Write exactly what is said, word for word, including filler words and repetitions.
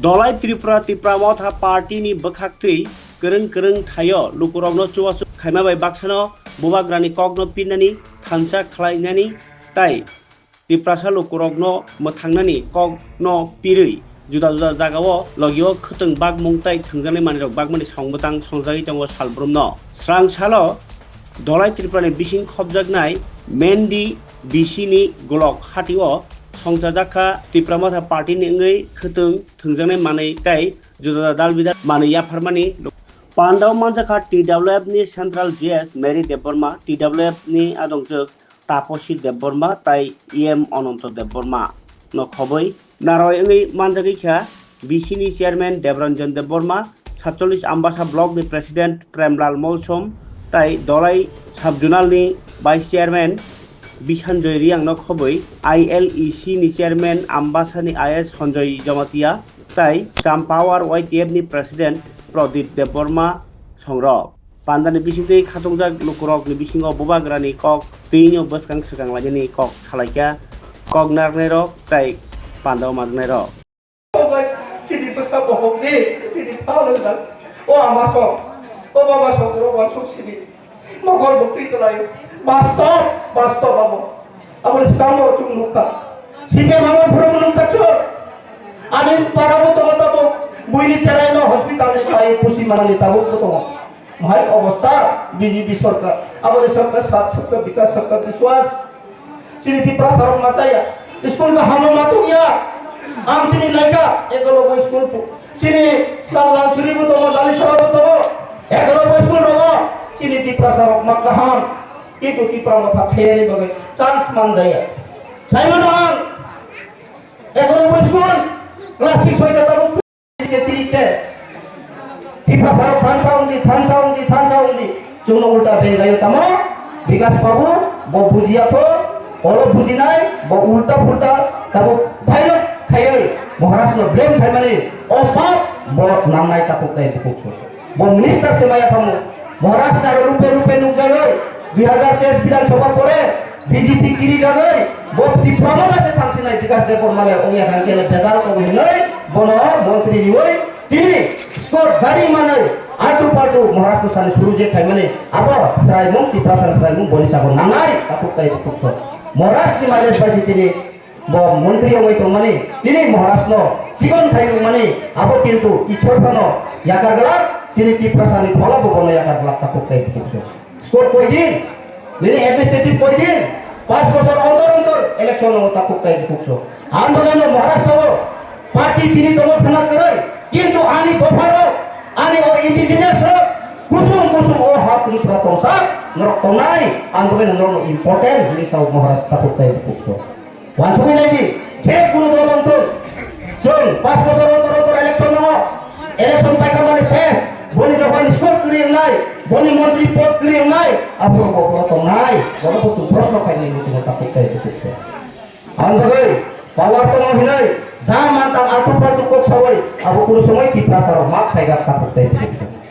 Dolai Tripura, Tipra Motha Party ni bwkhaktwi kwrwng kwrwng thaio lukurokno chubachu khaima bai baksano bubagrani kokno pirnani thansa khlainani tai Tiprasa lukurokno mwthangnani kokno pirwi juda juda jagao logio khwtwng bakmung tai thwngjaknai manwirok bakmani song bwtang songjagwi tongo salbrumno. Srang salo Dolai Tripura ni bising khopjaknai Mendi B C ni golok hatio songchajakha Tipra Motha Party ni wngwi khwtwng thwngjaknai manwi tai juda juda dal bidal manwi yapharmani. Pandao manjakha T W F ni Central G S Mary Debbarma, T W F ni adongjwk Taposi Debbarma tai E M Ananto Debbarma no khobwi naroi wngwi manjagwi kha B C ni Chairman Debranjan Debbarma, satchollis Ambasa Block ni President Premlal Molsom tai Dolai Sub-Zonal ni Vice Chairman Bisanjoy Riang no khobwi I L E C ni Chairman Ambasa ni I S Sanjoy Jamatia tai Cham Power Y T F ni President Pradip Debbarma songrok. Pandani bisingtwi khatungjak lukurokni bisingo bubagrani kok twino bwskang swkang lainani kok salaikha kok narwknairok tai pandao manjaknairok. Chini bwsa bohokni, chini pha wngjak. O ama sok, o baba sok, o uansuk sini. Mokol bo twi tonai. Bastob, bastob abo. Aboni swkango chwng nukha. C P M abo phuru nukha chwng. Ani parabo tongo tabuk. Buini cherai no hospital ni pai pusi manani tabuk bo tongo. Mohai obostha B J P sorkar. Aboni sorkar sat sabka bikas sabka biswas. Chini Tiprasa rok ma chaya. School kaham ma tongya. Ang tini naikha ekolobo school pu. Chini Kallang Churi bo tongo, Dalisora bo tongo. Ekolobo school rogo. Chini Tiprasa rok ma kaham. Kintu Tipra Motha thayani bagwi chance manjaya. Saimano ang ekolobo school class six hoite tabuk. Tiprasa rok thansa wngdi, thansa wngdi, thansa wngdi. Chwngno ulta bengayo tamo? Bikas babu, bo bujiya kho, olo bujinai, bo ulta pulta, tabo dialogue khaiwi Maharaj no blame khaimani, o pap, bo nangnai tabuk tai bukuk. Bo minister se maya tamo? Maharaj naro rupe rupe nukjagoi, dui hazar teis Bidhan Sabha pore, B J P kiri jagoi, bo Tipra Motha se thangsinai Bikas Debbarma le ongya khan kele bejal ko hinoi, bono montri rioi, tini score dari manai, atu patu Maharaj no sani suru je khaimani, abo sraimung Tiprasa sraimung boni sago nangnai, tapuk tai tapuk so. Maharaj ni male bai tini Bo montri wngwi tongmani, tini Maharaj no chikon khai nukmani, abo kintu Ishwar phano yakar glak, chini Tiprasa ni phola bo bono yakar glak tapuk tai bukuk so. Score koi din, nini administrative koi din, panch bosor ontor ontor election no tapuk tai bukuk so. Ang bagwi no Maharaj sao, party tini tongo thana kwrwi, kintu ani dopha rok, ani o indigenous rok, kusung kusung o ha Tripura tongsa, norok tongnai, ang bagwi no norok no important, hini sao Maharaj tapuk tai bukuk so. Wansugwi naidi, je kunu dol wngthung, chwng panch bosor ontor ontor election nango, election paikha mani ses, boni jokhon score kwrwi wngnai, boni montri pod kwrwi wngnai, aphuru bo phuru tongnai, bono bo chwng proshno khainai ni sini tapuk tai bukuk se. Ang bagwi power tongo hinwi, ja mantang altu faltu kok sawi, abo kunu somoi Tiprasa rok ma khaigak tapuk tai bukuk se.